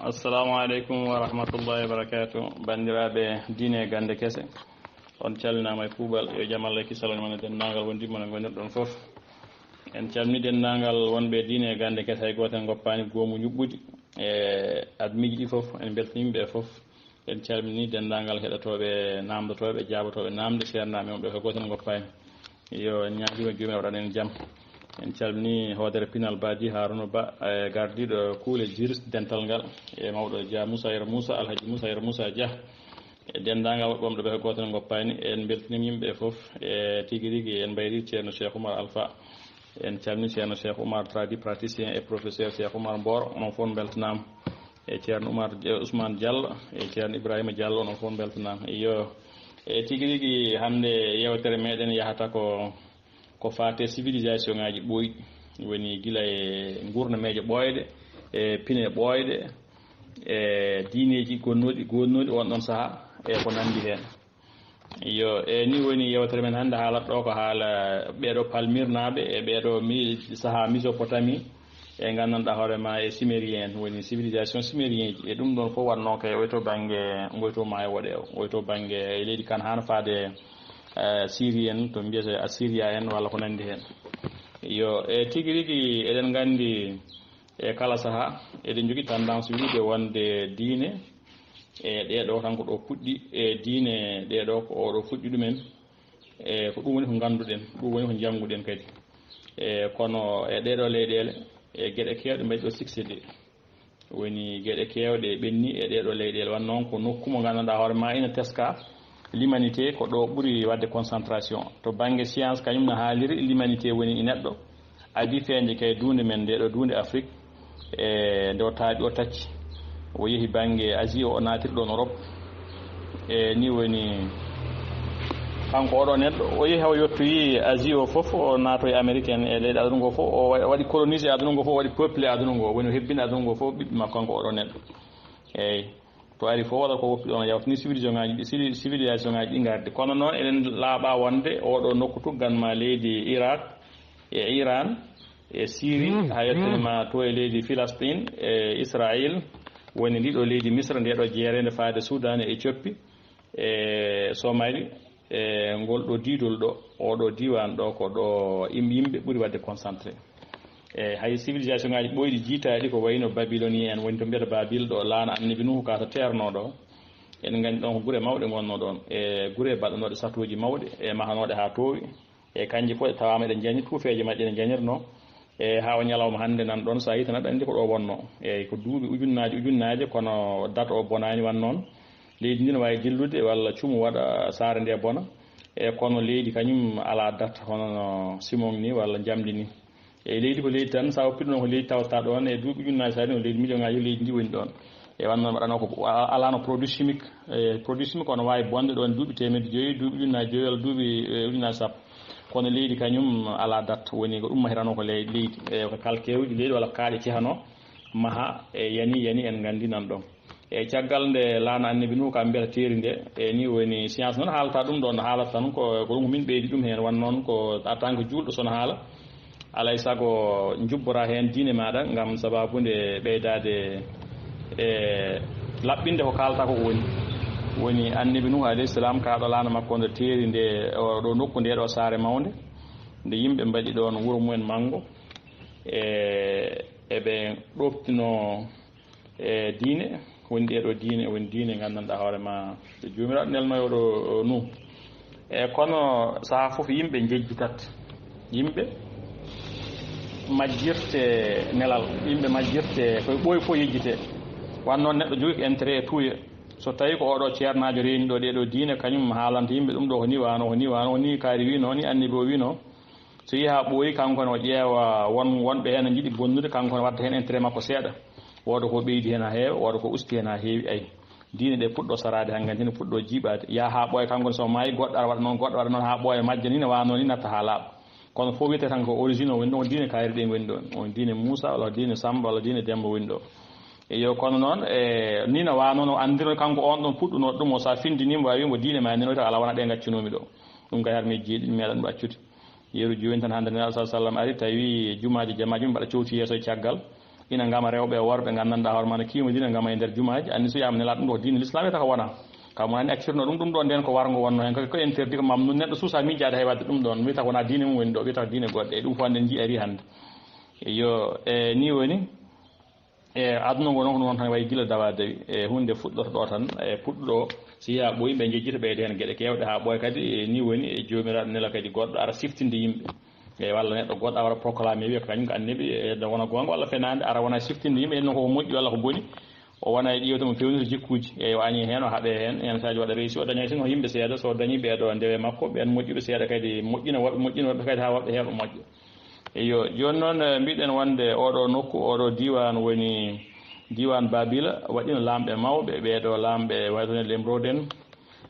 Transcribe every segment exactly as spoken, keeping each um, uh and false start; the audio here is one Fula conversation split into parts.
Assalamu aleykum wa rahmatullahi wa barakatuh. Banndiraaɓe diine e gannde kese, on calminaama e kuuɓal. Yo jam Allah e kisal won e mon e denndaangal wondiɓɓe mon e ngonirɗon fof. En calmini denndaangal wonɓe diine e gannde kese, hay gooto en ngoppaani goomu njuɓɓudi e admiiji ɗi fof. En mbeltaniima ɓe fof. En calmini denndaangal heɗotooɓe, naamndotooɓe, jaabotooɓe naamnde, seernaaɓe maɓɓe, hay gooto en ngoppaani. Yo en ñaagiima joomum waɗana en jam. En calmini hoodere pinal Badi Haruna Ba, e gardiiɗo kuule juriste dental ngal, e mawɗo Dia Moussa Yero Moussa, Alhaji Moussa Yero Moussa Dia, e denndaangal woɗɓe ɓe, hay gooto en ngoppaani. En mbeltaniima yimɓe fof, e tigi rigi en mbayri Ceerno Cheikh Oumar Alpha. En calmini Ceerno Cheikh Oumar, tradipraticien, e professeur Cheikh Oumar Mboro, onon fof mbeltanaama. E Ceerno Oumar, e Ousmane Diallo, e Ceerno Ibrahima Diallo, onon fof mbeltanaama. Iyo, e tigi rigi hannde yeewtere meɗen yahata ko, ko faate civilisation ngaaji ɓooyɗi, woni gila e nguurnameeje ɓooyɗe, e pine ɓooyɗe, e diineeji gonnuɗi, gonnuɗi on ɗon sahaa, e ko nanndi heen. Iyo, e ni woni yeewtere men hannde, haalata ɗo ko haala ɓeeɗo palmirnaaɓe e ɓeeɗo mi-, sahaa Mésopotamie, e nganndanɗaa hoore ma e Sumérien, woni civilisation sumérien ji. E ɗum ɗon fof waɗnoo kay oy to bannge, ngoy to maayo woɗeewo, ngoy to bannge e leydi Kanaan faade, eh, Syrie en, to mbiyetee Assyria en, walla ko nanndi heen. Iyo, e tigi rigi eɗen nganndi e kala sahaa eɗen njogii tendance wiide wonde diine e ɗeeɗo tan ko ɗo puɗɗi, e diine ɗeeɗo ko oɗo fuɗɗi ɗumen. E ko ɗum woni ko ngannduɗen, ɗum woni ko njannguɗen kadi. E kono e ɗeeɗo leyɗeele, e geɗe keewɗe mbaɗi ɗo succédé. Woni geɗe keewɗe ɓenni e ɗeeɗo leyɗeele. Wan noon ko nokku mo nganndanɗaa hoore ma ina teska l'humanité, ko ɗo ɓuri waɗde concentration. To bannge science, kañum no haaliri l'humanité woni e neɗɗo. Adii feeñde kay duunde men nde ɗo, duunde Afrik, e nde o taaƴi o tacci. O yehi bannge Asie, o naatiri ɗoon Europe. E ni woni kanko oɗo neɗɗo, o yehi o yottoyi Asie o fof, o naatoyi Amérique en, e leyɗe aduna ngo fof, o wa-, waɗi colonisé aduna ngo fof, waɗi peuplé aduna ngo, woni o hebbini aduna ngo fof ɓiɓɓe makko kanko oɗo neɗɗo. Eeyi. To ari fof, walla ko woppi ɗoon, yawtini civilisation ngaaji ɗi, civil-, civilisation ngaaji ɗi ngardi. Kono noon, eɗen laaɓa wonde oɗo nokku tuggan ma leydi Irak e Iran e Syrie, mm, ha yettanima to e leydi Filastin e Israël, woni ndiɗo leydi Misra, ndeɗo jeereende faade Sudan e Éthiopie e Somalie. E ngol ɗo diidol ɗo, oɗo diiwaan ɗo, ko ɗo im-, yimɓe ɓuri waɗde concentré. E hay civilisation ngaaji ɓooyɗi jiitaaɗi ko wayno Babilonien en, woni to mbiyata Babil ɗo, laana annabi Nuhu ka to teernoo ɗo. En nganndi ɗon ko gure mawɗe ngonnoo ɗon, e gure baɗanooɗe satooji mawɗe, e mahanooɗe haa toowi. E kanje fof ɗe tawaama eɗe njanyi, tuufeeje majje ɗe njanirnoo. E haa o ñalawma hannde nan ɗon, so a yiita neɗɗo anndi ko ɗo wonnoo. E ko duuɓi ujunnaaje ujunnaaje, kono date o bonaani wan noon. Leydi ndi no waawi jillude walla cuumu waɗa saare nde bona. E kono leydi kañum alaa date hono no simon ni walla njamndi ni. E leydi ko leydi tan, so a woppi ɗum ko leydi tawata ɗoon e duuɓi ujunnaaji, so a no leydi million ngaaji leydi ndi woni ɗoon. E wan noon waɗanoo ko a-, alaano produit chimique. E produit chimique o no waawi bonde ɗoon duuɓi teemedde joyi, duuɓi ujunnaaji joyi walla duuɓi, e, ujunnaaji sappo. Kono leydi kañum alaa date, woni ko ɗum mahiranoo ko ley-, leydi. E ko kalkeewuji leydi walla kaaƴe cehanoo, maha e yani, yani en nganndi nan ɗoon. E caggal nde laana annabi Nuhu ka mbiyata teeri nde, e ni woni science noon haalata ɗum ɗoon, haalata tan ko, ko ɗum ko min ɓeydi ɗum heen, wan noon ko en tant que juulɗo so no haala, alay sago njubbora heen diine maaɗa ngam sabaabu nde ɓeydaade e laɓɓinde ko kaalata ko woni. Woni annabi Nuhu alayhi salam, ka ɗo laana makko nde teeri nde, o ɗo nokku nde ɗo saare mawnde, nde yimɓe mbaɗi ɗoon wuro mumen manngo, e, eɓe ɗoftinoo e diine, woni ɗee ɗoo diine, woni diine nganndanɗaa hoore ma ɗe Joomiraaɗo nelnoyoo ɗo, o, Nuhu. E kono sahaa fof yimɓe njejjitat. Yimɓe majjirte nelal, yimɓe majjirte koye ɓooyi fof yejjitee. Wan noon neɗɗo jogii ko intérêt e tuuya. So tawii ko oɗo ceernaajo reeni ɗo ɗee ɗoo diine, kañum haalanta yimɓe ɗum ɗo ko ni waano, ko ni waano, ko ni kaari wiino, ni annabi o wiino. So yehi haa ɓooyi, kanko ne o ƴeewa won, wonɓe heen no njiɗi bonnude, kanko ne wadda heen intérêt makko seeɗa. Wooda ko ɓeydi heen haa heewa, wooda ko usti heen haa heewi, ay. Diine ɗe puɗɗo saraade hankkadi, ne puɗɗo jiiɓaade. Yaha haa ɓooya, kanko ne so maayi, goɗɗo ara waɗa noon, goɗɗo waɗa noon haa ɓooya majja ni, ne waano ni, natta haa laaɓa. Kono fof wiyetee tan ko origine o woni ɗo, diine kaari ɗe ngoni ɗo. On diine Muusa, walla diine Samba, walla diine Demba woni ɗo. Eyo, kono noon, e, ni no waano no anndiro kanko on ɗon puɗɗunoo ɗum o, so a findiniimo, waawi wiimo diine ma nenoyta, alaa wona ɗe ngaccunomi ɗo. Ɗum kay har mi jeeɗi, mi meeɗa ɗum accude. Yeru jooni tan hannde Nelaaɗo sallallahu alaihi wasallam ari, tawi jumaaji jamaaji mbaɗa cowti yeeso e caggal. Ina ngama rewɓe e worɓe, nganndanɗaa hoore maa no kiima dina, ngama e nder jumaaji. Anndi so wiyaama nelaaɗo ɗum ɗo ko diine Lislaam, wiyata ko wonaa. Kam wonani accirno ɗum, ɗum ɗon ndeen ko warngo wonno heen. Ko, ko interdit, ko mamnu, neɗɗo suusaa miijaade hay waɗde ɗum ɗon. Wiyata ko wonaa diine mum woni ɗo, wiyata ko diine goɗɗe. E ɗum fof anndi en njii arii hannde. Yo, e nii woni, e aduna ngo noon ko ɗum won tan wayi gila dawa dawi. E huunde fuɗɗoto ɗo tan, e puɗɗo ɗo, so yaha ɓooyi, ɓe njejjita ɓeyde heen geɗe keewɗe haa ɓooya kadi. E nii woni, e Joomiraaɗo nela kadi goɗɗo ara siftinde yimɓe. E walla neɗɗo goɗɗo ara proclamé wiya ko kañum ko annabi, e ɗo wona goonga walla fenaande, ara wona siftinde yimɓe, henno koko moƴƴi walla ko boni. O wona e ƴeewde mo fewnita jikkuuji. Eeyo, o añi heen, o haɓe heen, heen saaji waɗa réussi, o daña sino yimɓe seeɗa, so o dañi ɓeeɗo ndewe makko, ɓeen moƴƴuɓe seeɗa kadi moƴƴina woɗɓe, moƴƴina woɗɓe kadi haa woɗɓe heeɓa moƴƴo. Eeyo, jooni noon, eh, mbiɗen wonde oɗo nokku, oɗo diiwaan woni diiwaan Baabila, waɗino laamɓe mawɓe, ɓeeɗo laamɓe wayto ne Lemroden,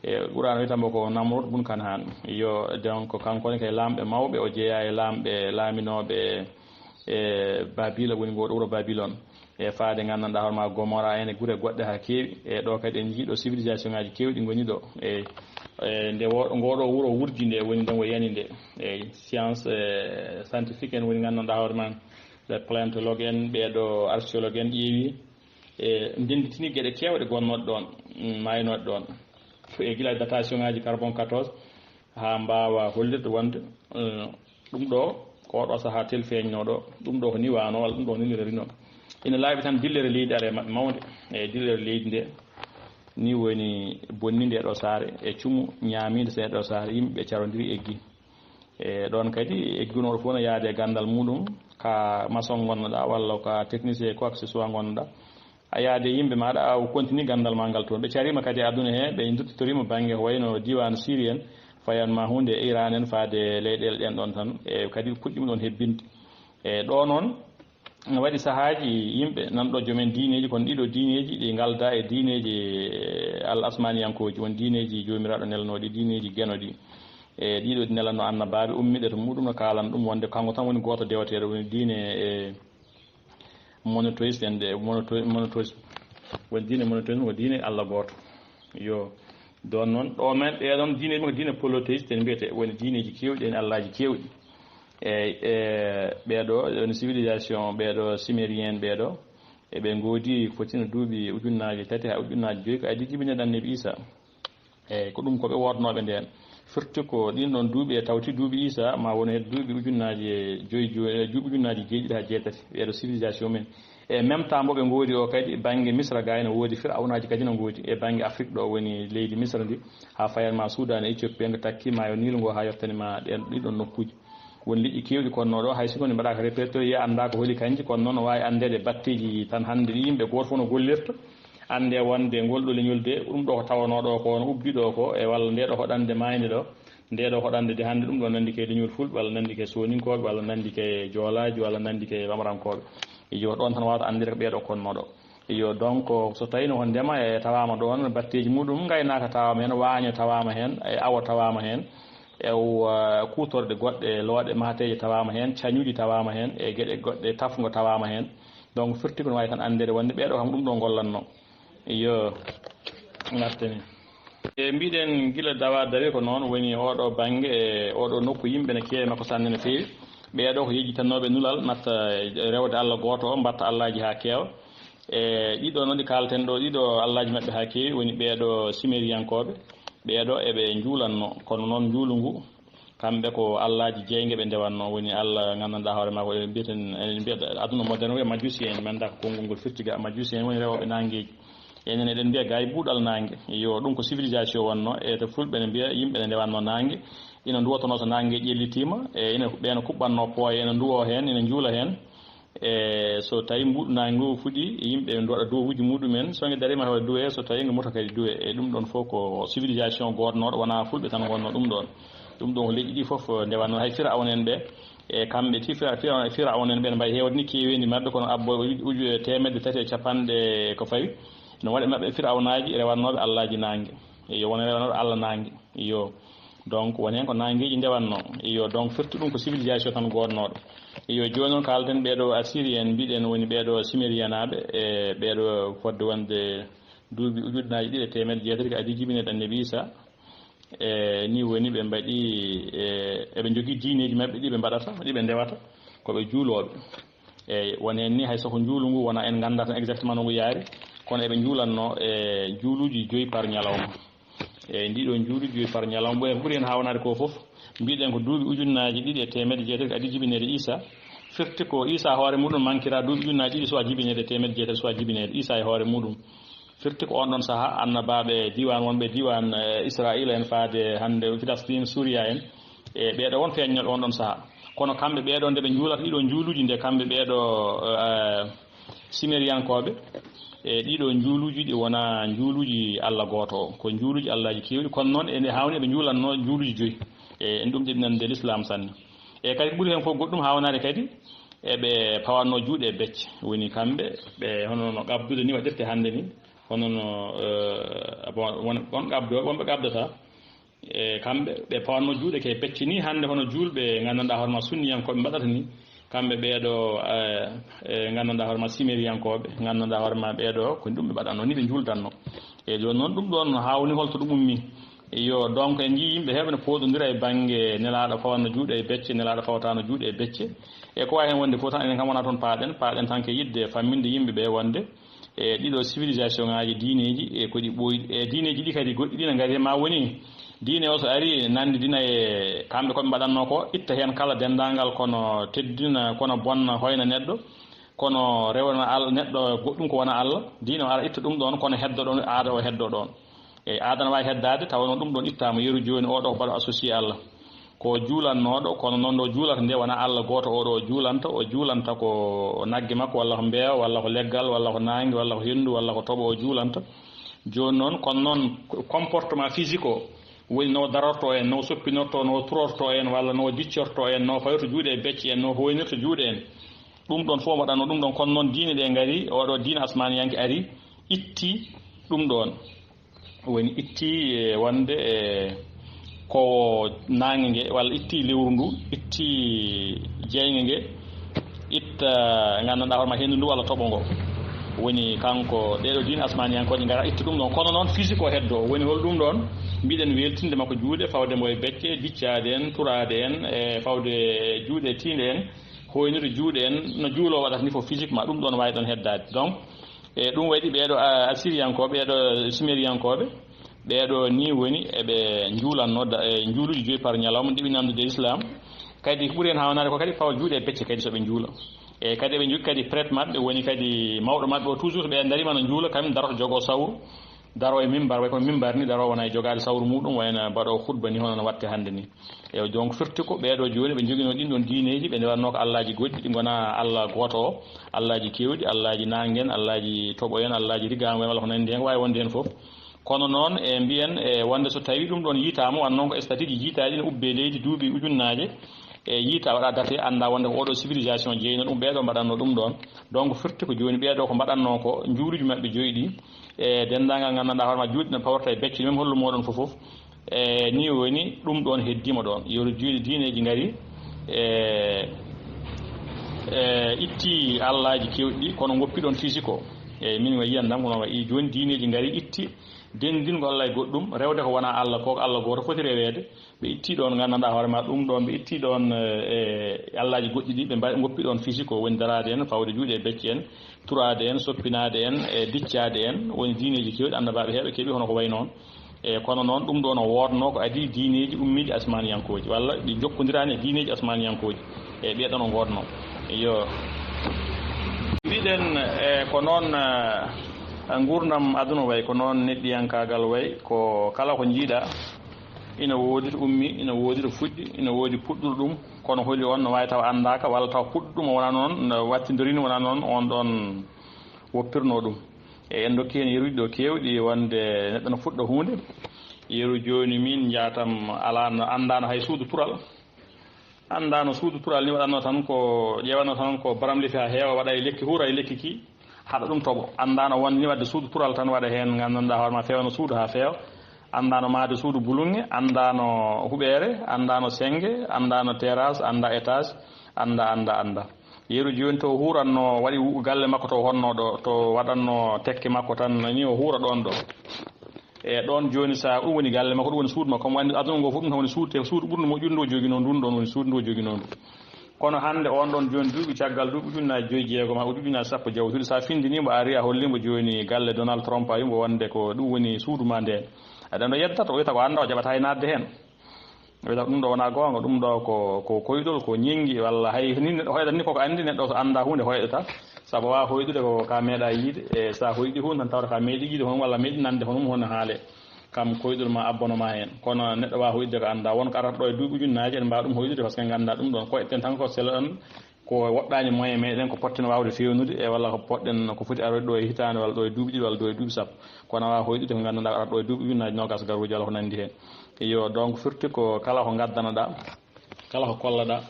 e Qur'aana wiyata mbo ko Namrud bun Kanaan. Yo, donc, kanko ne kay laamɓe mawɓe, o jeyaa e laamɓe laaminooɓe e Baabila, woni ngoo ɗo wuro Babilon. E faade nganndanɗaa hoore maa Gomora en e gure goɗɗe haa keewi. E ɗo kadi en njii ɗo civilisation ngaaji keewɗi ngoni ɗo. E, e nde wo-, ngoo ɗo wuro wurdi nde, woni nde ngo yani nde. E science, e, scientifique en woni nganndanɗaa hoore maa, les paléontologues en, ɓeeɗo archéologue en ƴeewi. E, ndennditini geɗe keewɗe gonnooɗe ɗoon, mm, maaynooɗe ɗoon. E gila datation ngaaji carbone quatorze, haa mbaawa hollirde wonde, eh, ɗum ɗo, ko oɗo sahaa tel feeñnoo ɗo, ɗum ɗo ko ni waano, walla ɗum ɗo ko ni rino. Ina laaɓi tan dillere leydi ara e maɓɓe mawnde, e dillere leydi nde, ni woni bonni nde ɗo saare, e cumu ñaamiinde so ɗo saare, yimɓe ɓe carondiri eggi. E ɗoon kadi, eggunooɗo fof no yaade e ganndal muɗum, ka maçon ngonnoɗaa, walla ka technicien, quoi que ce soit ngonnoɗaa. A yaade yimɓe maaɗa, a continue ganndal maa ngal toon. Ɓe cariima kadi e aduna he, ɓe duttitoriima bannge ko wayno diiwaan Siri en, fayan ma huunde e Iran en, faade leyɗeele ɗeen ɗoon tan. E kadi puɗɗiima ɗoon hebbinde. E ɗo noon, no waɗi sahaaji yimɓe nan ɗo joomen diineeji, kono ɗiɗo diineeji ɗi ngalda e diineeji, eh, al asmaaniyankooji, won diineeji Joomiraaɗo nelnooɗi, diineeji geno ɗi. E ɗiɗo ɗi nelanno annabaaɓe ummiiɓe to muɗum no kaalan ɗum wonde kanko tan woni gooto deweteeɗo, woni diine, eh, monothéiste en ɗe, monoto-, monothéisme. Woni diine monothéisme ko diine Allah gooto. Yo, ɗoon noon, ɗo men, ɗee ɗoon diine ɗum ko diine polythéiste en mbiyetee, woni diineeji keewɗi, en Allaaji keewɗi. Eey, e ɓeeɗo, woni civilisation, ɓeeɗo Sumérien ɓeeɗo, eɓe ngoodi ko fotino duuɓi ujunnaaje tati haa ujunnaaje joyi ko adii jibinirde Annabi Iisaa. Eey, ko ɗum ko ɓe woodnooɓe ndeen. Firti ko ɗiin ɗoon duuɓi e tawti duuɓi Iisaa, ma won he duuɓi ujunnaaje joyi, joyi, e duuɓi ujunnaaje jeeɗiɗi haa jeetati, ɓeeɗo civilisation men. E même temps mbo ɓe ngoodi o kadi, bannge Misra gaa ene woodi, Firawnaaji kadi no ngoodi. E bannge Afrique ɗo woni leydi Misra ndi, haa fayan ma Sudan e Éthiopie, ngo takki maayo Niil ngo haa yottani ma ɗeen, ɗiɗon nokkuuji. Won liƴƴi keewɗi kono ɗo, hay si ko ni mbaɗaaka répertorié, anndaa ko holi kanji, kono noon no waawi anndeede batteeji tan hannde ɗi yimɓe gooto fof no gollirta. Annde wonde ngol ɗo leñol de, ɗum ɗo ko tawanoo ɗo ko no ubbi ɗo ko, e walla nde ɗo hoɗande maayde ɗo, nde ɗo hoɗande de hannde ɗum ɗo nanndi ke leñol Fulɓe, walla nanndi ke Sooninkooɓe, walla nanndi ke Joolaaji, walla nanndi ke Ɓamarankooɓe. Iyo, ɗoon tan waawata anndirde ko ɓeeɗo konnoo ɗo. Iyo, donc, so tawii no ko ndema e tawaama ɗoon, batteeji muɗum, ngaynaaka tawaama heen, waaño tawaama heen, e awo tawaama heen, e wa-, kuutorɗe goɗɗe, looɗe, mahateeje tawaama heen, cañuuji tawaama heen, e geɗe goɗɗe, tafngo tawaama heen. Donc, firti ko no waawi tan anndeede wonde ɓeeɗo kam ɗum ɗo ngollatnoo. Iyo, ngartani. E mbiɗen gila dawa dawi ko noon woni oɗo bannge, e oɗo nokku yimɓe ne keewi makko sanne no feewi. Ɓeeɗo ko yejjitannooɓe nulal, natta rewde Allah gooto o, mbatta allaaji haa keewa. E ɗiɗo noon ɗi kaalten ɗo, ɗiɗo allaaji maɓɓe haa keewi, woni ɓeeɗo Sumeriyankooɓe. Ɓeeɗo eɓe njuulanno, kono noon njuulu ngu, kamɓe ko allaaji jeynge ɓe ndewatnoo, woni Allah nganndanɗaa hoore maa ko eɗen mbiyeten, eɗen mbiya aduna moderne o majusien en, mi anndaa ko konngol ngol firti ga, majusien woni rewooɓe naangeeji. Enen eɗen mbiya gay buuɗal naange. Yo, ɗum ko civilisation wonnoo, e to Fulɓe ne mbiya yimɓe ne ndewatnoo naange, ina nduwotonoo so naange ƴellitiima, e ina, ɓe no kuɓɓatnoo pooye, ina nduwoo heen, ina njuula heen. E so tawii mbuuɗu naange ngu fuɗii, yimɓe ene waɗa duwawuuji muɗum en, so nge dariima hawa duwee, so tawii nge moto kadi duwee. E ɗum ɗoon fof ko civilisation goodnooɗo, wonaa Fulɓe tan ngonnoo ɗum ɗoon. Ɗum ɗoon ko leƴƴi ɗii fof ndewatnoo, hay Firawna en ɓe, e kamɓe ti Fira-, Fira-, Firawna en ɓe ne mbayi heewde ni keeweendi maɓɓe, kono abbo uju-, uju-, teemedde tati e capanɗe ko fawi. No waɗi maɓɓe Firawnaaji rewatnooɓe allaaji naange. Iyo, wona rewatnooɓe Allah naange. Iyo. Donc, woni heen ko naangeeji ndewatnoo. Iyo, donc, firti ɗum ko civilisation tan goodnooɗo. Iyo, jooni noon kaalten ɓeeɗo Assirien, mbiɗen woni ɓeeɗo Sumeriyanaaɓe, e ɓeeɗo fodde wonde duuɓi ujunnaaji ɗiɗi e teemedde jeetati ko adii jibinirde Annabi Iisaa. E nii woni ɓe mbaɗi, e, eɓe njogii diineeji maɓɓe ɗi ɓe mbaɗata, ɗi ɓe ndewata, ko ɓe juulooɓe. Eyi, won heen ni hay so ko njuulu ngu wona en nganndaa tan exactement no ngu yaari, kono eɓe njuulatno e juuluuji joyi par ñalawma. Eyi, ndiɗo njuuluuji joyi par ñalawma, ɓuri heen haawnaade ko fof, mbiɗen ko duuɓi ujunnaaji ɗiɗi e teemedde jeetati ko adii jibineede Iisaa. Firti ko Iisaa hoore muɗum mankira duuɓi ujunnaaji ɗiɗi soit jibineede e teemedde jeetati soit jibineede Iisaa e hoore muɗum. Firti ko on ɗon sahaa annabaaɓe diiwaan wonɓe diiwaan, eh, Israa'iila en faade hannde Filistin, Suuriya en, e ɓeeɗo won feeñnooɓe on ɗon sahaa. Kono kamɓe ɓeeɗo nde ɓe njuulata ɗiɗo njuuluuji nde kamɓe ɓeeɗo, eh, Simeriyankooɓe, e ɗiɗo njuuluuji ɗi wona njuuluuji Alla gooto o, ko njuuluuji Allaaji keewɗi, kono noon ene haawni eɓe njuulatno njuuluuji joyi. E en ɗum ɗiɗi nande Lislaam sanne. E kadi ko ɓuri heen fof goɗɗum haawnaade kadi, eɓe pawatno juuɗe e becce. Woni kamɓe, ɓe hono no qabdude ni waɗirte hannde ni, hono no, eh, bon, won, won qabdo, wonɓe qabdata. E kamɓe, ɓe pawatno juuɗe ke becce ni hannde hono juulɓe nganndanɗaa hoore ma sunniyankooɓe mbaɗata ni. Kamɓe ɓeeɗo, eh, eh, nganndanɗaa hoore ma simeriyankooɓe, nganndanɗaa hoore ma ɓeeɗo ko ɗum ɓe mbaɗatno ni ɓe njuuldanno. E jooni noon ɗum ɗoon haawni holto ɗum ummi. Yo, donc en njii yimɓe heewɓe no pooɗondira e bannge nelaaɗo fawanno juuɗe e becce, nelaaɗo fawataano juuɗe e becce. E ko waawi heen wonde fof tan, enen kam wonaa toon paaɗen, paaɗen tan ko yiɗde famminde yimɓe ɓe wonde e ɗiɗo civilisation ŋaaji diineeji e ko ɗi ɓooyi. E diineeji ɗi kadi goɗɗi ɗi ne ngari ma woni diine o so ari nanndidina e kamɓe ko ɓe mbaɗatno ko, itta heen kala denndaangal kono teddina, kono bonna hoyna neɗɗo, kono rewna Alla, neɗɗo goɗɗum ko wona Alla, diine o ara itta ɗum ɗoon, kono heddo ɗoon, aada o heddo ɗoon. Eyi, aada no waawi heddaade, tawa noon ɗum ɗoon ittaama, yeru jooni oo ɗoo ko mbaɗo associé Alla. Ko juulannooɗo, kono noon ɗo juulata nde wona Alla gooto oo ɗoo juulanta, o juulanta ko nagge makko, walla ko mbeewa, walla ko leggal, walla ko naange, walla ko henndu, walla ko toɓo o juulanta. Jooni noon, kono noon comportement physique o, woni no darorto en, no soppinorto, no turorto en, walla no diccorto en, no fayorto juuɗe e becce en, no hoynirto juuɗe en. Ɗum ɗoon fof mbaɗatno ɗum ɗoon, kono noon diine ɗe ngari, oo ɗoo diine asmaaniyanke ari, itti ɗum ɗoon. Woni itti, e, wonde, e, ko naange nge, walla itti lewru ndu, itti jeynge nge, itta nganndanɗaa hoore ma henndu ndu walla toɓo ngo. Woni kanko ɗeeɗo diine asmaaniyankooje ngara itta ɗum ɗoon. Kono noon physique o heddo, woni hol ɗum ɗoon? Mbiɗen weltinde makko juuɗe, fawde mbo e becce, diccaade en, turaade en, e fawde juuɗe tiinde en, hoynirde juuɗe en, no juuloo waɗata ni fof physiquement, ɗum ɗoon waawi ɗoon heddaade. Donc, e ɗum waɗi ɓeeɗo, a, Assiriyankooɓe, ɓeeɗo Sumeriyankooɓe, ɓeeɗo ni woni eɓe njuulanno da-, e njuuluuji joyi par ñalawma, ɗiɗi nanndude e Islam. Kadi ko ɓuri heen haawnaade ko kadi pawa juuɗe e becce kadi so ɓe njuula. E kadi eɓe njogii kadi prêtre maɓɓe, woni kadi mawɗo maɓɓe o, toujours so ɓe ndariima no njuula, kañum daroto jogoo sawru, daroo e mimbar, way kono mimbar ni daroo wona e jogaade sawru muɗum, wayno mbaɗoo khutba ni hono no watte hannde ni. E donc firti ko ɓeeɗo jooni ɓe njoginoo ɗin ɗon diineeji, ɓe ndewanno ko allaaji goɗɗi, ɗi ngonaa Alla gooto o, allaaji keewɗi, allaaji naange en, allaaji toɓo en, allaaji rigaango en, walla ko nanndi heen, ko waawi wonde heen fof. Kono noon, e mbiyen, e wonde so tawii ɗum ɗoon yiitaama, wano noon ko statutji jiitaaɗi no ubbee leydi duuɓi ujunnaaje, e yiita waɗa date, annda wonde ko oɗo civilisation jeyno ɗum, ɓeeɗo mbaɗatno ɗum ɗoon. Donc firti ko jooni ɓeeɗo ko mbaɗatno ko njuuluuji maɓɓe joyi ɗi, e denndaangal nganndanɗaa hoore ma juuɗe no paworta e becce, même hollu mooɗon fof fof. E ni woni ɗum ɗoon heddiima ɗoon. Yeru juuɗe diineeji ngari, e, e itti allaaji keewɗi ɗi, kono ngoppi ɗoon physique o. E min wa yiyan dam, kono wa i jooni diineeji ngari itti denndingol Alla e goɗɗum, rewde ko wona Alla, ko ko Alla gooto foti reweede. Ɓe itti ɗoon nganndanɗaa hoore ma ɗum ɗoon, ɓe itti ɗoon, e, e allaaji goɗɗi ɗi, ɓe mba-, ngoppi ɗoon physique o, woni daraade en, fawde juuɗe e becce en, turaade en, soppinaade en, e diccaade en, woni diineeji keewɗi, annabaaɓe heewɓe keɓi hono ko wayi noon. E kono noon ɗum ɗoon o woodno ko adii diineeji ummiiɗi asmaaniyankooji, walla ɗi njokkondiraani e diineeji asmaaniyankooji. E ɓee ɗoon o ngoodno. Iyo. Mbiɗen, e ko noon, e, nguurndam aduna wayi, ko noon neɗɗiyankaagal wayi, ko kala ko njiiɗa, ina woodi to ummi, ina woodi to fuɗɗi, ina woodi puɗɗuɗo ɗum, kono holi on no waawi tawa anndaaka, walla tawa puɗɗo ɗum o wonaa noon, no wattindori ni wonaa noon on ɗoon woppirnoo ɗum. E en ndokki heen yeruuji ɗo keewɗi wonde neɗɗo no fuɗɗa huunde. Yeru jooni min njaatam alaa no anndaano hay suudu tural. Anndaano suudu tural ni waɗatno tan ko, ƴeewatno tan ko baramlifi haa heewa, waɗa e lekki, huura e lekki ki, haɗa ɗum toɓo. Anndaano wonde ni waɗde suudu tural tan waɗa heen, nganndanɗaa hoore ma feewna suudu haa feewa. Anndaano mahde suudu bulunŋe, anndaano huɓeere, anndaano sennge, anndaano terrasse, annda étage, annda, annda, annda. Yeru jooni to huuratno waɗi wu-, galle makko to honno ɗo, to waɗatno tekke makko tan ni o huura ɗoon ɗo. E ɗoon jooni so ɗum woni galle makko, ɗum woni suudu makko, omo anndi aduna ngo fof ɗum tan woni suudu, te suudu ɓurndu moƴƴude ndu o joginoo, ndun ɗoon woni suudu ndu o joginoo ndu. Kono hannde on ɗon jooni duuɓi caggal duuɓi ujunnaaji joyi jeegom haa ujunnaaji sappo jawtuɗi, so a findinii mbo, a ari a hollii mbo jooni galle Donald Trump, a wii mbo wonde ko ɗum woni suudu ma ndeen. Aɗa ɗo yeddata, o wiyata ko anndaa, o jaɓata hay naatde heen. O wiyata ɗum ɗo wonaa goonga, ɗum ɗo ko, ko koyɗol, ko ñinngi, walla hay ni neɗɗo hoyɗata ni koko anndi, neɗɗo so anndaa huunde hoyɗata. Sabu a waawaa hoyɗude ko ka meeɗa yiide, e so a hoyɗi huunde tan tawata ka meeɗi yiide hono, walla meeɗi nande hono, hono haale. Kam koyɗol ma abbono ma heen. Kono neɗɗo waawaa hoyɗude ko anndaa. Won ko arata ɗo e duuɓi ujunnaaji, en mbaawa ɗum hoyɗude, par ce que en nganndaa ɗum ɗoon. Koyɗen tan ko selo ɗon, ko woɗɗaani moyen meeɗen, ko poɗɗen waawde feewnude, e walla ko poɗɗen, ko foti aroyde ɗo e hitaande, walla ɗo e duuɓi ɗiɗi, walla ɗo e duuɓi sappo. Kono a waawaa hoyɗude ko nganndanɗaa ko arata ɗo e duuɓi ujunnaaji noogaas garoji, walla ko nanndi heen. Iyo, donc, firti ko kala ko ngaddanoɗaa, kala ko kollaɗaa,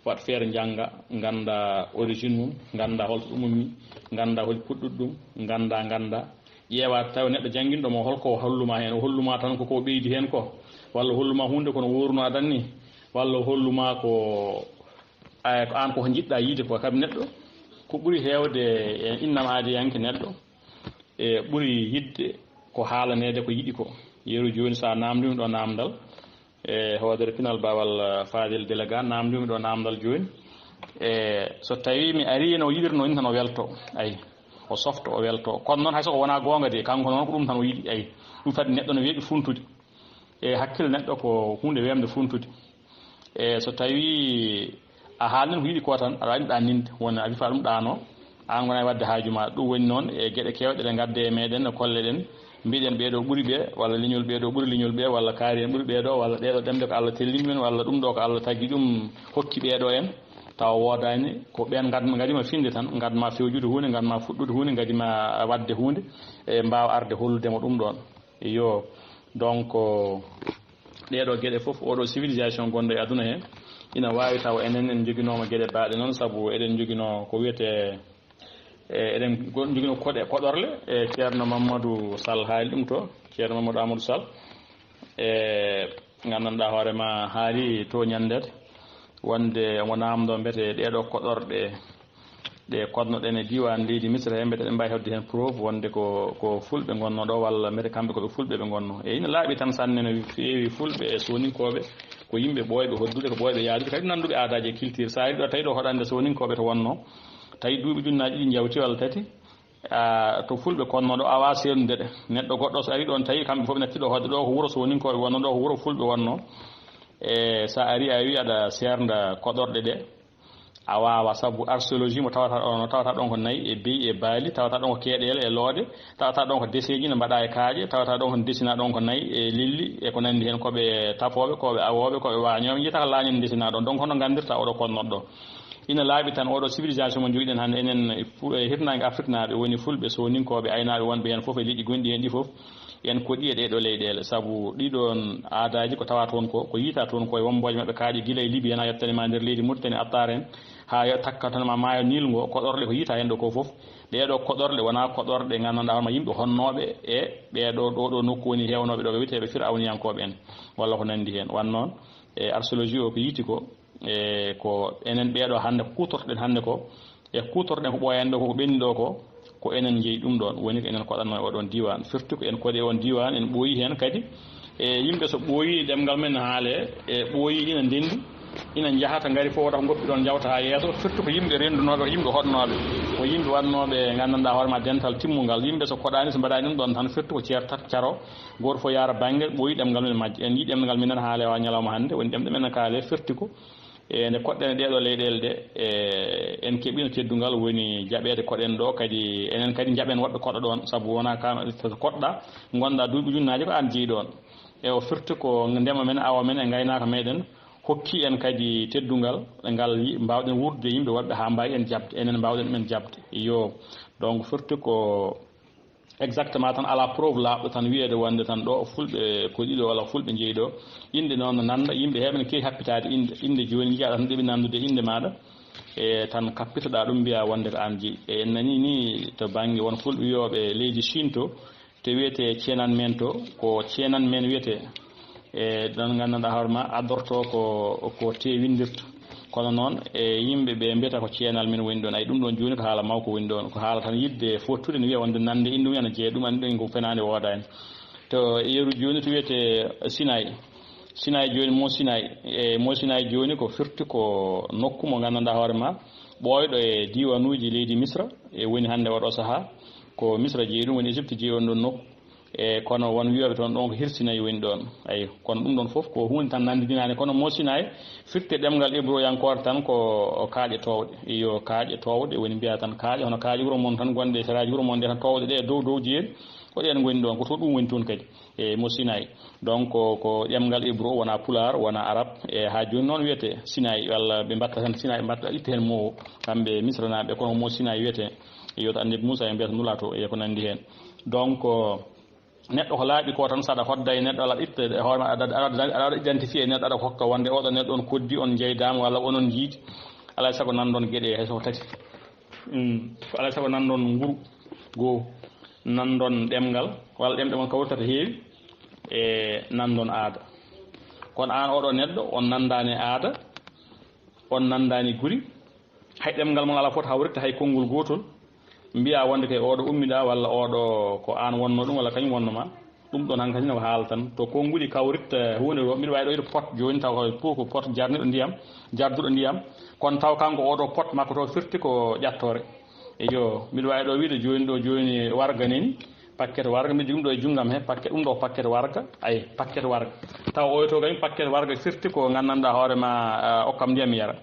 waɗ feere njannga, ngannda origine mum, ngannda holto ɗum ummi, ngannda holi puɗɗuɗo ɗum, ngannda, ngannda. Ƴeewa taw neɗɗo jannginɗo mo, holko o holluma heen, o holluma tan ko ko ɓeydi heen ko, walla o holluma huunde kono wooruno adan ni, walla o holluma ko, ay, ko aan ko njiɗɗa yiide ko. Kam neɗɗo, ko ɓuri heewde e innam aadiyanke neɗɗo, e ɓuri yiɗde ko haalaneede ko yiɗi ko. Yeru jooni, so a naamndiima ɗo naamndal, e hoodere pinal Bawal, eh, Fadel Déléga, naamndiima ɗo naamndal jooni. E so tawii mi arii no yiɗirnoo ni tan, o welto, ay, o softo, o welto. Kono noon, hay so ko wonaa goonga de, kanko noon ko ɗum tan o yiɗi, ay. Ɗum fadi neɗɗo no weeɓi funtude. E hakkille neɗɗo ko huunde weemde funtude. E so tawii a haalnin ko yiɗi ko tan, aɗa waɗi ɗaanninde, wona a wifaa ɗum ɗaano, aan ngona e waɗde haaju ma. Ɗum woni noon e geɗe keewɗe ɗe ngadde e meeɗen, no kolle ɗen, mbiɗen ɓee ɗo ɓuri ɓe, walla leñol ɓee ɗo ɓuri leñol ɓe, walla kaari en ɓuri ɓee ɗo, walla ɗee ɗo ɗemɗe ko Allah tellini men, walla ɗum ɗo ko Allah tagi ɗum hokki ɓee ɗo en, tawa woodaani, ko ɓeen ngad-, ngadima finde tan, ngadma fewjude huunde, ngadma fuɗɗude huunde, ngadima waɗde huunde, e mbaawa arde hollude mo ɗum ɗoon. Iyo, donc, ɗee ɗoo geɗe fof, oo ɗoo civilisation gonɗo e aduna he, ina waawi taw enen en njoginooma geɗe baaɗe noon, sabu eɗen njoginoo ko wiyetee, e, eɗen go-, njoginoo koɗe, koɗorle, e Ceerno Mamadou Sall haali ɗum to, Ceerno Mamadou Amadou Sall, e, nganndanɗaa hoore ma haali to ñanndeede, wonde omo naamndoo mbete ɗee ɗoo koɗorɗe ɗe koɗnoɗen e diiwaan leydi Misra he, mbete eɗen mbaawi heɓde heen preuve wonde ko, ko Fulɓe ngonnoo ɗo, walla mbete kamɓe ko ɓe Fulɓe ɓe ngonnoo. E ina laaɓi tan sanne no feewi Fulɓe e Sooninkooɓe, ko yimɓe ɓooyɓe hoddude, ko ɓooyɓe yaadude, kadi nannduɓe aadaaji e culture. So a ari ɗo, tawi ɗo hoɗande Sooninkooɓe to wonnoo, tawi duuɓi ujunnaaji ɗiɗi njawti walla tati, a, to Fulɓe konnoo ɗo, a waawaa seernude ɗe. Neɗɗo goɗɗo so ari ɗoon, tawi kamɓe fof ɓe natti ɗo hoɗde ɗo, ko wuro Sooninkooɓe wonnoo ɗo, ko wuro Fulɓe wonnoo. E so a ari, a wi aɗa seernda koɗorɗe ɗe, a waawaa, sabu archéologie mo tawata ɗon, tawata ɗon ko nayi e beyi e baali, tawata ɗon ko keeɗeele e looɗe, tawata ɗon ko deseeji ne mbaɗaa e kaaƴe, tawata ɗon ko desina ɗon ko nayi e lilli e ko nanndi heen, ko ɓe tapooɓe, ko ɓe awooɓe, ko ɓe waañooɓe, njiyata ko laañe ne desina ɗon. Donc, hono nganndirta oɗo konnoɗo ɗo? Ina laaɓi tan oɗo civilisation mo njogiɗen hannde enen e fu-, e hirnaange Afriknaaɓe, woni Fulɓe, Sooninkooɓe, aynaaɓe wonɓe heen fof e leƴƴi gonɗi heen ɗi fof, en koɗi e ɗee ɗoo leyɗeele, sabu ɗii ɗoon aadaaji ko tawaa toon ko, ko yiitaa toon ko e wommbooje maɓɓe kaaƴe gila e Libi heen haa yottani ma nder leydi Muritani, Attaar en, haa yo-, takka tan ma maayo Niil ngo, koɗorɗe ko yiitaa heen ɗo ko fof. Ɗee ɗoo koɗorɗe wonaa koɗorɗe nganndanɗaa hoore ma yimɓe honnooɓe e ɓee ɗoo, ɗoo ɗoo nokku woni heewnooɓe ɗo, ɓe wiyeteeɓe Firawniyankooɓe en, walla ko nanndi heen. Wan noon, e archéologie o ko yiiti ko, e ko enen ɓee ɗoo hannde ko kuutortoɗen hannde ko, e kuutorɗen ko ɓooyaani ɗo, ko ko ɓenni ɗo ko, ko enen njeyi ɗum ɗoon, woni ko enen koɗatnoo e oɗon diiwaan. Firti ko en koɗi e on diiwaan, en ɓooyi heen kadi. E yimɓe so ɓooyi, ɗemngal men ne haalee, e ɓooyi ina ndenndi, ina njaha to ngari fof, wota ko ngoppi ɗoon njawta haa yeeso. Firti ko yimɓe renndunooɓe, ko yimɓe hoɗnooɓe, ko yimɓe waɗnooɓe, nganndanɗaa hoore ma, dental timmungal. Yimɓe so koɗaani, so mbaɗaani ɗum ɗoon tan, firti ko ceertat, caro, gooto fof yaara bannge, ɓooyi ɗemngal men majji. En njii ɗemngal men ne haalee o ñalawma hannde, woni ɗemɗe men ne kaalee, firti ko e nde koɗɗen e ɗee ɗoo leyɗeele ɗe, e, en keɓiino teddungal woni jaɓeede koɗen ɗo, kadi enen kadi njaɓen woɗɓe koɗa ɗoon, sabu wonaa kam koɗɗa, ngonɗaa duuɓi ujunnaaje ko aan jeyi ɗoon. E o firti ko ndema men, awa men e ngaynaaka meɗen hokki en kadi teddungal, ngal yi-, mbaawɗen wuurdude e yimɓe woɗɓe haa mbaawi en jaɓde, enen mbaawɗen ɗumen jaɓde. Iyo, donc firti ko exactement tan, alaa preuve laaɓɗo tan wiyeede wonde tan ɗo Fulɓe ko ɗiɗo walla Fulɓe njeyi ɗo. Innde noon no nannda, yimɓe heewɓe ne keewi happitaade innde, innde jooni njiyaaɗa tan ɗeɓi nanndude innde maaɗa, e tan kappitoɗaa ɗum mbiyaa wonde ko aan jeyi. E en nanii ni to bannge won Fulɓe wiyooɓe leydi Chine to, to wiyetee Tiananmen to, ko Tiananmen wiyetee. E ɗon nganndanɗaa hoore ma adorto ko, ko teewindirta. Kono noon, e yimɓe ɓe mbiyata ko ceenal men woni ɗoon. Ay, ɗum ɗoon jooni ko haala mawko woni ɗoon. Ko haala tan yiɗde fottude ne wiya wonde nannde innde mum ene jeya ɗum, anndi ɗum ko fenaande woodaani. To yeru jooni to wiyetee Sinaay. Sinay jooni, mo Sinay, e mo Sinay jooni ko firti ko nokku mo nganndanɗaa hoore ma, ɓooyɗo e diiwanuuji leydi Misra, e woni hannde oɗo sahaa, ko Misra jeyi ɗum, woni Égypte jeyi on ɗon nokku. E kono won wiyooɓe toon ɗon ko Hir Sinay woni ɗon. Ayi, kono ɗum ɗon fof ko huunde tan nanndidinaande, kono mo Sinay firti ɗemngal ibroyankoore tan ko kaaƴe toowɗe. Iyo, kaaƴe toowɗe, woni mbiyaa tan kaaƴe, hono kaaƴe wuro mon tan gonɗe e seraaji wuro mon nde tan toowɗe ɗe e dow dow jeeri, ko ɗeen ngoni ɗon, ko to ɗum woni toon kadi. E mo Sinay. Donc, ko, ko ɗemngal ibro, wona pulaar, wona arab. E haa jooni noon wiyetee Sinay, walla ɓe mbatta tan Sinay, ɓe mbatta itta heen mo o, kamɓe Misranaaɓe, kono mo Sinay wiyetee. Yo to Annabi Muusa en mbiyata nulaato, e ko nanndi heen. Donc, neɗɗo ko laaɓi ko tan, so aɗa hodda e neɗɗo, aɗa itta e hoore ma, aɗa, aɗa, aɗa, aɗa identifié e neɗɗo, aɗa hokka wonde oɗo neɗɗo on koddi, on njeydaama, walla onon njiidi. Alaa e sago nanndon geɗe hay so ko tati. Mm, alaa e sago nanndon nguru goo, nanndon ɗemngal, walla ɗemɗe mon kawritata heewi, e nanndon aada. Kono aan oɗo neɗɗo, on nanndaani aada, on nanndaani guri, hay ɗemngal mon alaa foti hawritta hay konngol gootol, mbiyaa wonde kay oɗo ummiɗaa walla oɗo ko aan wonnoo ɗum walla kañum wonnoo ma. Ɗum ɗon hankadi ne ko haala tan. To konnguɗi kawritta huunde ɗo, mbiɗa waawi ɗo wiide pot jooni, taw ko pour ko pot jarniɗo ndiyam, jarduɗo ndiyam, kono taw kanko oɗo pot makko to firti ko ƴattoore. Eyo, mbiɗa waawi ɗo wiide jooni ɗo, jooni warga neni, paquet warga, mbiɗa jogii ɗum ɗo e junngam he, paquet, ɗum ɗo paquet warga, ay, paquet warga. Taw oyo to kañum paquet warga firti ko nganndanɗaa hoore ma, ah, okkam ndiyam mi yara.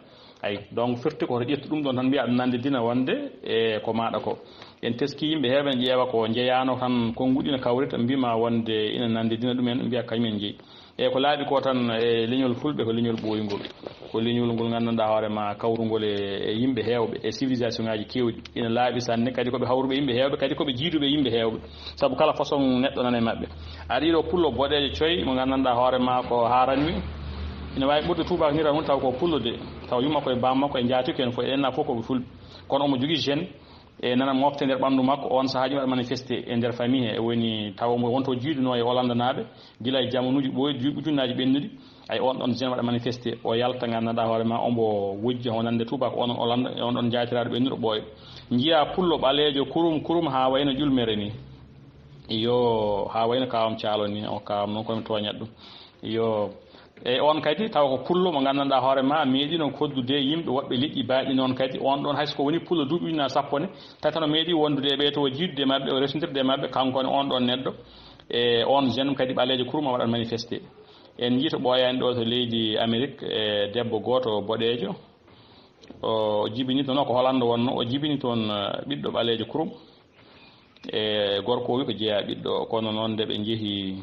Ay, donc firti ko to ƴettu ɗum ɗon tan mbiya aɗa nanndi dina wonde e ko maaɗa ko. En teski yimɓe heewɓe ne ƴeewa ko njeyaano tan konnguɗi ne kawrita, mbima wonde ina nanndi dina ɗumen, mbiya kañumen njeyi. E ko laaɓi ko tan e leñol fulɓe ko leñol ɓooyngol. Ko leñol ngol nganndanɗaa hoore ma kawrungol e, e yimɓe heewɓe e civilisation ngaaji keewɗi. Ina laaɓi sanne, kadi ko ɓe hawruɓe yimɓe heewɓe, kadi ko ɓe jiiduɓe yimɓe heewɓe. Sabu kala façon neɗɗo nana e maɓɓe. Aɗa yiɗo pullo boɗeejo coy mo nganndanɗaa hoore ma ko haaranmi. Ina waawi ɓurde tuubaako ni tan taw ko pullo de. Taw yumma koye baam makko e njaati ko en fof, en na fof ko ɓe fulɓe. Kono omo jogii gène, e nana mofte nder ɓanndu makko, on sahaa ɗum waɗa manifesté e nder famille he. E woni taw omo wonto jiiduno e Olandanaaɓe, gila e jamanuuji ɓooyɗi, duuɓi ujunnaaji ɓennuɗi. Ay, on ɗon gène waɗa manifesté, o yalta nganndanɗaa hoore ma, ombo wujja wonande tuubaako on, on Olanda, e on ɗon jaatiraaɗo ɓennuɗo ɓooyɗo. Njiya pullo ɓaleejo kurum, kurum haa wayno ƴulmere ni. Iyo, haa wayno kaawam caalo ni, o kaawam noon komi tooñat ɗum. Iyo, e on kadi taw ko pullo mo nganndanɗaa hoore ma, meeɗino koddude yimɓe woɓɓe leƴƴi baaɗi noon kadi. On ɗon hay so ko woni pullo duuɓi ujunnaji sappo ne, tawi tan o meeɗi wondude e ɓee to, o jiidude e maɓɓe, o resondirde e maɓɓe, kanko ne on ɗon neɗɗo. E on jeune kadi ɓaleejo kurum o waɗat manifesté. En njii to ɓooyaani ɗo to leydi Amérique, e debbo gooto boɗeejo, o jibini toon, o ko Hollande wonno, o jibini toon, eh, ɓiɗɗo ɓaleejo kurum. E gorko o wi ko jeyaa ɓiɗɗo o, kono noon nde ɓe njehi,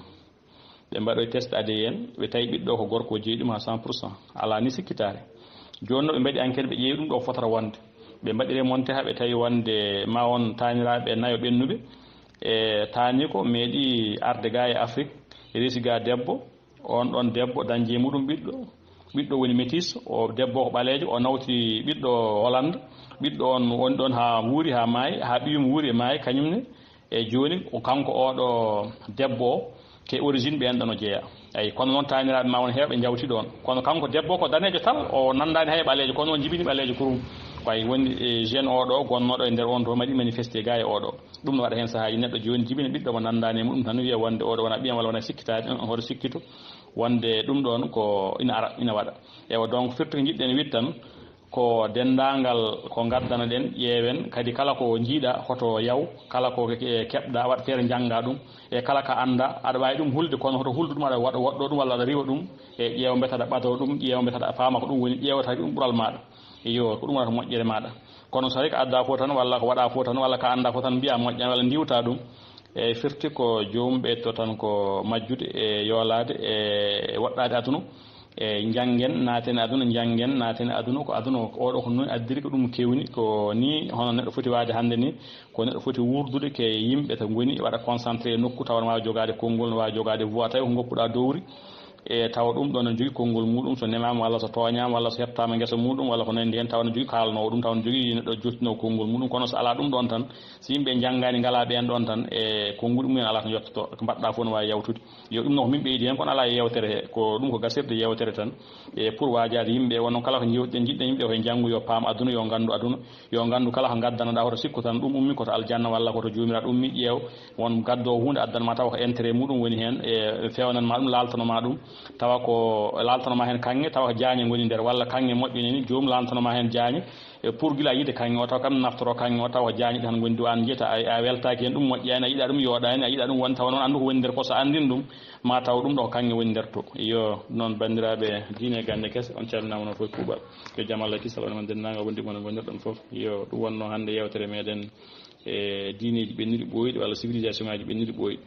ɓe mbaɗoyi test A D N, ɓe tawi ɓiɗɗo o ko gorko o jeyi ɗum haa cent pour cent. Alaa ni sikkitaare. Jooni no ɓe mbaɗi enquête, ɓe ƴeewi ɗum ɗo fotata wonde. Ɓe mbaɗi remonté haa ɓe tawi wonde ma on taaniraaɓe nayo ɓennuɓe, e taani ko meeɗi arde ga e Afrique, resi ga debbo, on ɗon debbo dañde e muɗum ɓiɗɗo. Ɓiɗɗo woni métis, o debbo ko ɓaleejo, o nawti ɓiɗɗo Hollande. Ɓiɗɗo on woni ɗon haa wuuri, haa maayi, haa ɓiyum wuuri e maayi, kañum ne. E jooni, o kanko oɗo debbo o, ke origine ɓeen ɗon o jeeya. Eyi, kono noon taaniraaɓe ma won heewɓe njawti ɗoon. Kono kanko debbo ko daneejo tal, o nanndaani hay e ɓaleejo, kono o jibini ɓaleejo kurum. Ko ay woni, e, jeune oɗo, gonnooɗo e nder on to, mbaɗi manifesté ga e oɗo. Ɗum no waɗa heen sahaaji, neɗɗo jooni jibina ɓiɗɗo mo nanndaani e muɗum tan, wiya wonde oɗo wona ɓiyam walla wona sikkitaade, on hoto sikkito wonde ɗum ɗoon ko ina ara, ina waɗa. Ewa, donc, firti ko njiɗɗen wiide tan, ko denndaangal ko ngaddana-ɗen, ƴeewen, kadi kala ko njiiɗa hoto yaw, kala ko ke-, keɓɗa, waɗ feere njannga ɗum, e kala ka annda, aɗa waawi ɗum hulde, kono hoto huldu ɗum, aɗa waɗa woɗɗo ɗum, walla aɗa riiwa ɗum, e ƴeewa mbiyata aɗa ɓadoro ɗum, ƴeewa mbiyata aɗa faama ko ɗum woni, ƴeewa tawi ɗum ɓural maaɗa. Iyo, ko ɗum wonata moƴƴere maaɗa. Kono so tawi ko adda fof tan, walla ko waɗa fof tan, walla ka annda fof tan, mbiya moƴƴa, walla ndiwta ɗum. E firti ko joomum ɓeyto tan ko majjude e yoolaade e woɗɗaade aduna. E njanngen, naaten aduna, njanngen, naaten aduna, ko aduna o, oɗo ko noon addiri ko ɗum kewni, ko ni hono neɗɗo foti waade hannde ni, ko neɗɗo foti wuurdude ke yimɓe to ngoni, waɗa concentré e nokku, tawa ne waawi jogaade konngol, ne waawi jogaade voix, tawi ko ngoppuɗa dowri. E tawa ɗum ɗon ne jogii konngol muɗum, so nemaama walla so tooñaama walla so heɓtaama ngesa muɗum walla ko nanndi heen, tawa ne jogii kaalanoowo ɗum, tawa ne jogii neɗɗo jottinoowo konngol muɗum. Kono so alaa ɗum ɗon tan, so yimɓe njanngaani, ngalaa ɓeen ɗon tan, e konnguɗi mumen alaa to njottotoo, ko mbaɗɗa fof ne waawi yawtude. Yo ɗum noon ko min ɓeydi heen, kono alaa e yeewtere he, ko ɗum ko gasirde yeewtere tan. E pour waajaade yimɓe, wonno kala ko njiwɗen, njiɗɗen yimɓe ko yo njanngu, yo paam aduna, yo nganndu aduna, yo nganndu kala ko ngaddanoɗaa, hoto sikku tan ɗum ummi ko to aljanna walla ko to Joomiraaɗo ummi, ƴeew, won gaddoowo huunde addan ma tawa ko intérêt muɗum woni heen, e feewnan ma ɗum, laaltano ma ɗum. tawa ko laaltanoma heen kaŋŋe, tawa ko jaañe ngoni nder, walla kaŋŋe moƴƴe nani, joom laaltanoma heen jaañe, e pour gila yiide kaŋŋe o, tawa kam naftoro kaŋŋe o, tawa ko jaañe ɗe tan ngoni, ɗo an njiyata a, a weltaaki heen, ɗum moƴƴaani, a yiɗa ɗum yooɗaani, a yiɗa ɗum won, tawa noon anndu ko woni nder ko, so anndin ɗum, ma taw ɗum ɗo ko kaŋŋe woni nder to. Iyo, noon banndiraaɓe diine e gannde kese, on calminaama noon fof e kuuɓal. Yo jam Allah e kisal won e mon denndaangal wondiɓe mon e ngondirɗon fof. Iyo, ɗum wonnoo hannde yeewtere meɗen e diineeji ɓennuɗi ɓooyɗi walla civilisation ŋaaji ɓennuɗi ɓooyɗi.